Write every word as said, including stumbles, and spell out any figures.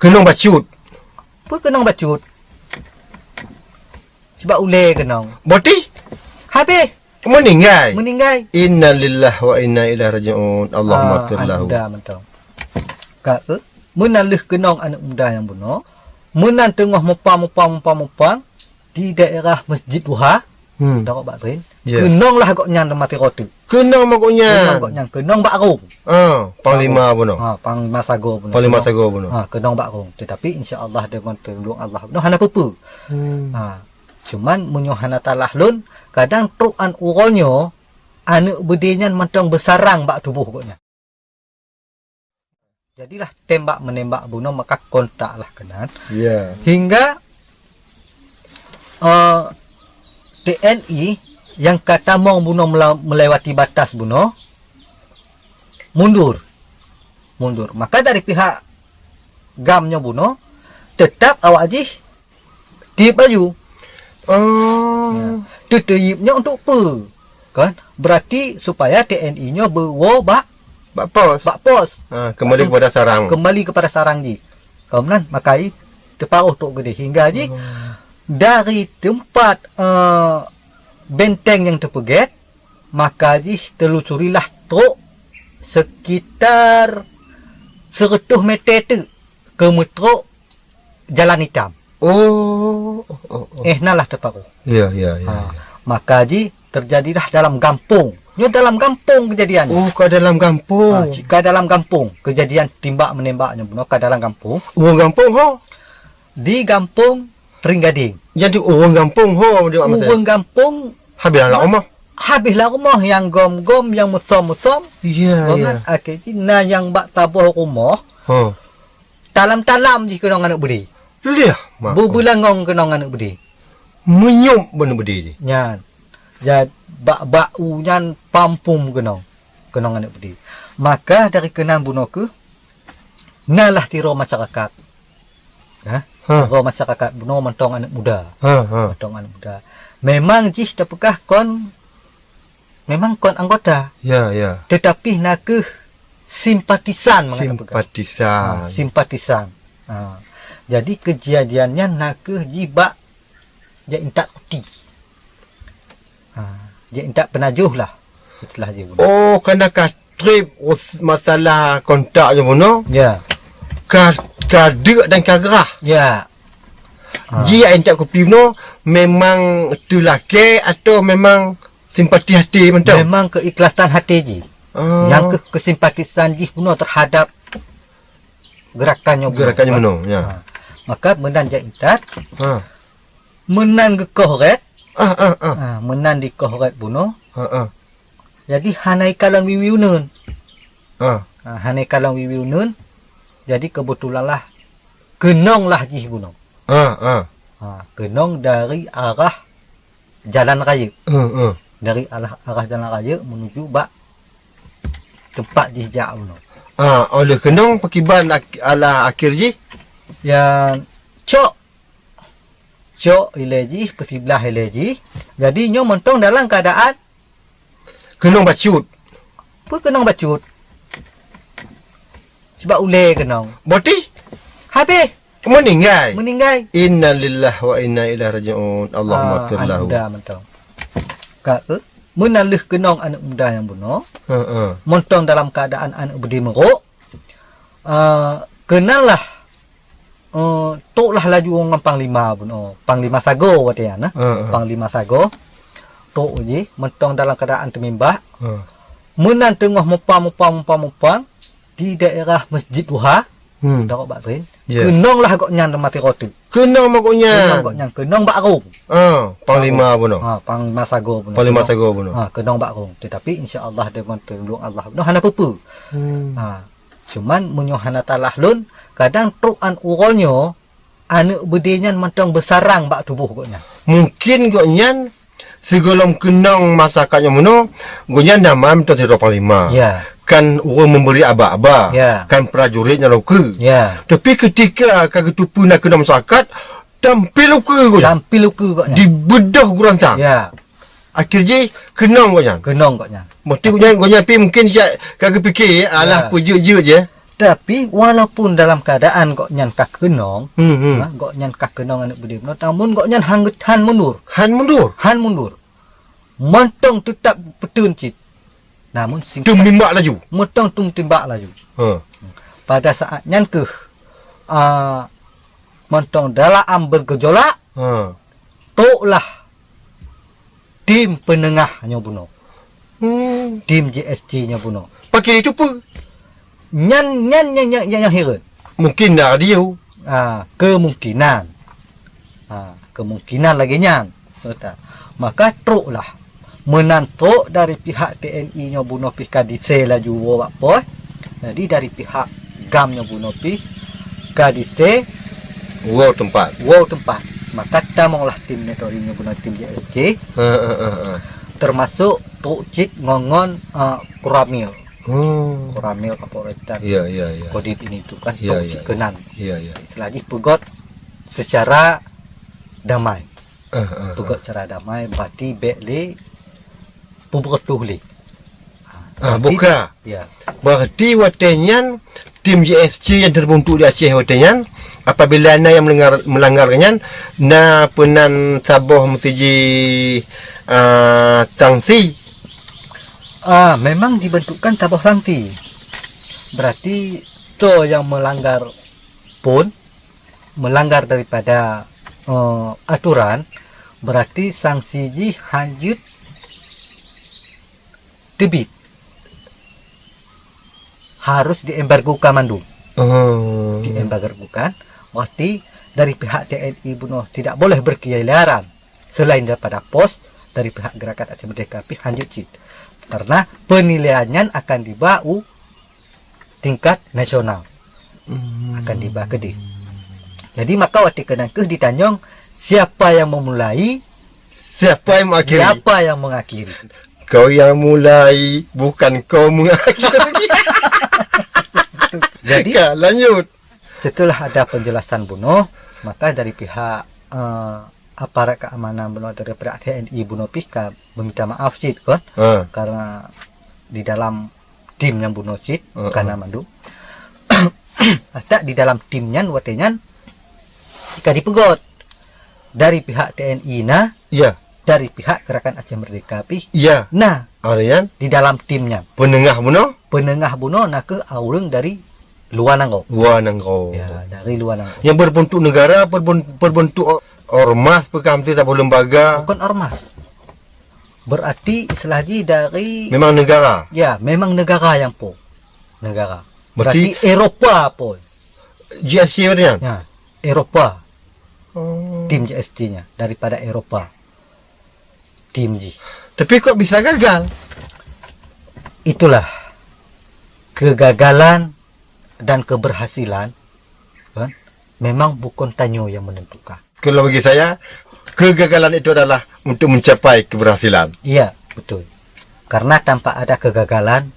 Keunong bacut. Peue keunong bacut? Sibak ulèe keunong. Boti? Habéh. Meuninggai? Meuninggai. Innalillahi wa inna ilaihi raji'un. Allahumma Ah, ighfir lahu. Aneuk muda mantong. Ka, eh? Meunan lheueh keunong aneuk muda nyang bunoe. Meunan teungoh mupang, mupang, mupang, mupang di daerah Masjid Duha. Hmm. Dok bak tren. Ya. Keunong lah gobnyan lam até rote. Keunong bak gobnyan. Keunong gobnyan, keunong bak rung. Ah, panglima bunoe. Ha, panglima sagoe bunoe. Panglima sagoe bunoe. Ha, keunong bak rung. Tetapi insya Allah deungon tulông Allah bunoe hana peue-peue. Hmm. Ha, cuman meunyoe hana salah lôn, kadang trok an uroe nyoe aneuk beudé nyan mantong beusarang bak tuboh gobnyan. Jadilah tembak menembak bunoe maka kontak lah keunan. Ya. Hingga, eh, T N I nyang ka tamong bunoe mela-, melewati batas bunoe mundur. Mundur. Maka dari pihak GAM nyoe bunoe, teutap awak jih tiep laju. Oh. Ya. Teutap nyoe untuk peue? Kan? Berarti supaya T N I nyoe beuwoe bak, bak pos. Bak pos. Ha, kembali kepada sarang. Kembali kepada sarang jih. Keunan makai teuparoh trok geudeh hingga jih dari teumpat, eh, benteng nyang teupeugét, maka jih telusurilah trok sekitar seratus meter teuk keu meutrok jalan itam. Oh, oh, oh, oh. Eh, nan lah teuparoh. Ya, ya, ya, ha, ya. Maka jih terjadilah dalam gampông. Nyoe dalam gampông kejadian. Oh, ka dalam gampông. Ha, jih ka dalam gampông. Kejadian timbak menembak nyoe bunoe ka dalam gampông. Ureueng gampông ho? Di gampông Tring Gading. Jadi ureueng gampông ho dia maksud? Ureueng gampông habéh lah rumoh. Habéh lah rumoh nyang gom-gom, nyang musom-musom. Ya, ya. Akhé jih na nyang bak saboh rumoh. Ha. Talam-talam jih keunong aneuk beudé. Liah, mak. Beubeulangong keunong aneuk beudé. Meunyob aneuk beudé jih. Nyan. Ya, bak-bak u nyan pampum keunong. Keunong aneuk beudé. Maka dari keunan bunoe keuh, na lah sidroe masyarakat. Ha? Ha. Sidroe masyarakat bunoe mantong aneuk muda. Ha, ha. Mantong aneuk muda. Memang jih tapeugah kon memang kon anggota. Ya, ya. Tetapi na keuh simpatisan, mangat peugah. Simpatisan. Ha, simpatisan. Ha. Jadi kejadian nyan na keuh jih bak jak intat kuti. Ha, jak intat peunajoh lah istilah jih. Oh, kana ka treb us-, masalah kontak jih bunoe. Ya. Ka, ka deuk dan ka grah. Ya. Ha. Jih jak intat kuti bunoe memang teulakée atau memang simpati hati mantong? Memang keikhlasan hati jih. Ah. Nyang keu-, kesimpatisan jih bunoe terhadap gerakan nyoe bunoe. Gerakan nyoe bunoe, ya. Ha. Maka meunan jak intat. Ha. Meunan geukoh rot. Ah, ah, ah. Ha, meunan dikoh rot bunoe. Ha, ah. Jadi hana ikalon wiwi uneun. Ah. Ha, hana ikalon wiwi uneun. Jadi keubeutulan lah keunong lah jih bunoe. Ah, ah. Ha, keunong dari arah jalan raya. Hmm, hmm. Dari arah, arah jalan raya menuju bak tempat jih jak bunoe. Ah, óh lheueh keunong pakriban ak-, alah akhé jih? Ya, cok. Cok ilée jih, peusiblah ilée jih. Jadi nyoe mantong dalam keuadaan keunong bacut. Peue keunong bacut? Sibak ulée keunong. Boti? Habéh. Meuninggai? Meuninggai. Innalillahi wa inna ilaihi raji'un. Allahumma ighfir lahu. Ah, aneuk muda mantong. Ka, eh, meunan lheueh keunong aneuk muda nyang bunoe. Heeh. Mantong dalam keuadaan aneuk beudé meurok. Ah, keunan lah, eh, trok lah laju ngon panglima bunoe. Panglima sagoe watée nyan, eh. Heeh. Panglima sagoe. Trok jih, mantong dalam keuadaan teumimbak. Heeh. Meunan teungoh mupang, mupang, mupang, mupang. Di daerah Masjid Duha, hmm, dok bak tren. Ya. Keunong lah gobnyan lam até rote. Keunong bak gobnyan. Keunong gobnyan, keunong bak rung. Ah, panglima bunoe. Ha, panglima sagoe bunoe. Panglima sagoe bunoe. Ha, keunong bak rung. Tetapi insya Allah deungon tulông Allah bunoe hana peue-peue. Hmm. Ha, cuman meunyoe hana salah lôn, kadang trok an uroe nyoe aneuk beudé nyan mantong beusarang bak tuboh gobnyan. Mungkin gobnyan sigohlom keunong masyarakat nyang bunoe, gobnyan nama mantong sidroe panglima. Ya. Kan ureuëng memberi aba-aba, ya, kan prajurit nyang lukeue. Ya. Tapi ketika ka geuteupeue na keunong masyarakat, tampil lukeue gobnyan. Tampil lukeue gobnyan. Dibeudôh guranta. Ya. Akhé jih keunong gobnyan. Keunong gobnyan. Meusti gobnyan, gobnyan pi mungkin jak ka geupike, alah, ya, peujeuet-jeuet je. Tapi walaupun dalam keadaan gobnyan ka keunong, hmm, hmm, ha, gobnyan ka keunong aneuk beudé bunoe, namun gobnyan han, han mundur. Han mundur? Han mundur. Mantong teutap peuteun cit. Namun singkat, teum timbak laju. Mantong teum timbak laju. Ha. Pada saat nyan keuh, a, mantong dalam bergejolak, ha, troklah tim peunengah nyoe bunoe. Hmm. Tim J S C nyoe bunoe. Pakri itu peue? Nyan, nyan, nyan, nyan, nyan, nyan hireuen. Mungkin na radio. Ah, kemungkinan. Ah, kemungkinan lagée nyan. Sebentar. Maka troklah. Meunan trok dari pihak T N I nyoe bunoe pih ka disé laju woe bak pos. Jadi dari pihak GAM nyoe bunoe pih ka disé woe teumpat. Woe teumpat. Maka tamonglah tim monitoring nyoe bunoe, tim J S C. Heeh, heeh, heeh. Termasuk trok cit ngon, ngon, eh, Koramil. Hmm. Koramil Kapolres dan, iya, iya, iya, Kodim ini itu kan, iya, trok, iya, cit keunan. Iya, iya. Istilah jih peugot secara damai. Eh, eh, eh. Peugot secara damai, berarti bék lé peubeureutoh lé. Ah, berarti, buka. Ya. Berarti watée nyan tim J S C yang terbentuk di Aceh watée nyan, apabila na yang melanggar, melanggar nyan, na peunan saboh meusti ji, ah, sanksi. Ah, memang dibentukkan saboh sanksi. Berarti soe yang melanggar pon, melanggar daripada, eh, aturan, berarti sanksi jih hanjeuet teubiet. Harus diembargokan mandum. Oh. Diembargokan, berarti dari pihak T N I bunoe tidak boleh berkeliaran. Selain daripada pos, dari pihak Gerakan Aceh Merdeka pih hanjeuet cit. Karena penilaian nyan akan diba u tingkat nasional. Hmm. Akan diba keudeh. Jadi maka watée keunan keuh ditanyong, siapa yang memulai, siapa yang mengakhiri? Siapa yang mengakhiri? Kau yang mulai, bukan kau mengakhiri. Jadi, ka, lanjut. Setelah ada penjelasan bunoe, maka dari pihak, eh, aparat keamanan bunoe, daripada T N I bunoe pih ka meminta maaf cit kon. Ha. Karena di dalam tim nyang bunoe cit, ha, kana mandum. Adak di dalam tim nyan watée nyan ka dipeugot. Dari pihak T N I na, ya, dari pihak Gerakan Aceh Merdeka pih, ya, na. Artinya? Di dalam tim nyan. Peunengah bunoe? Peunengah bunoe nakeuh ureuëng dari luwa nanggroe. Luwa nanggroe. Ya, dari luwa nanggroe. Yang berbentuk negara, perbun-, berbentuk o-, ormas, peue ka meusti saboh lembaga. Bukan ormas. Berarti istilah jih dari, memang negara? Ya, memang negara nyang po. Negara. Berarti, berarti Eropa po. J S C berarti kan? Ya, Eropa. Oh. Tim J S C-nya daripada Eropa. Tim jih. Tapi kok bisa gagal? Itulah, kegagalan dan keberhasilan, kan, memang bukan tanyoe yang menentukan. Kalau bagi saya, kegagalan itu adalah untuk mencapai keberhasilan. Iya, betul. Karena tanpa ada kegagalan,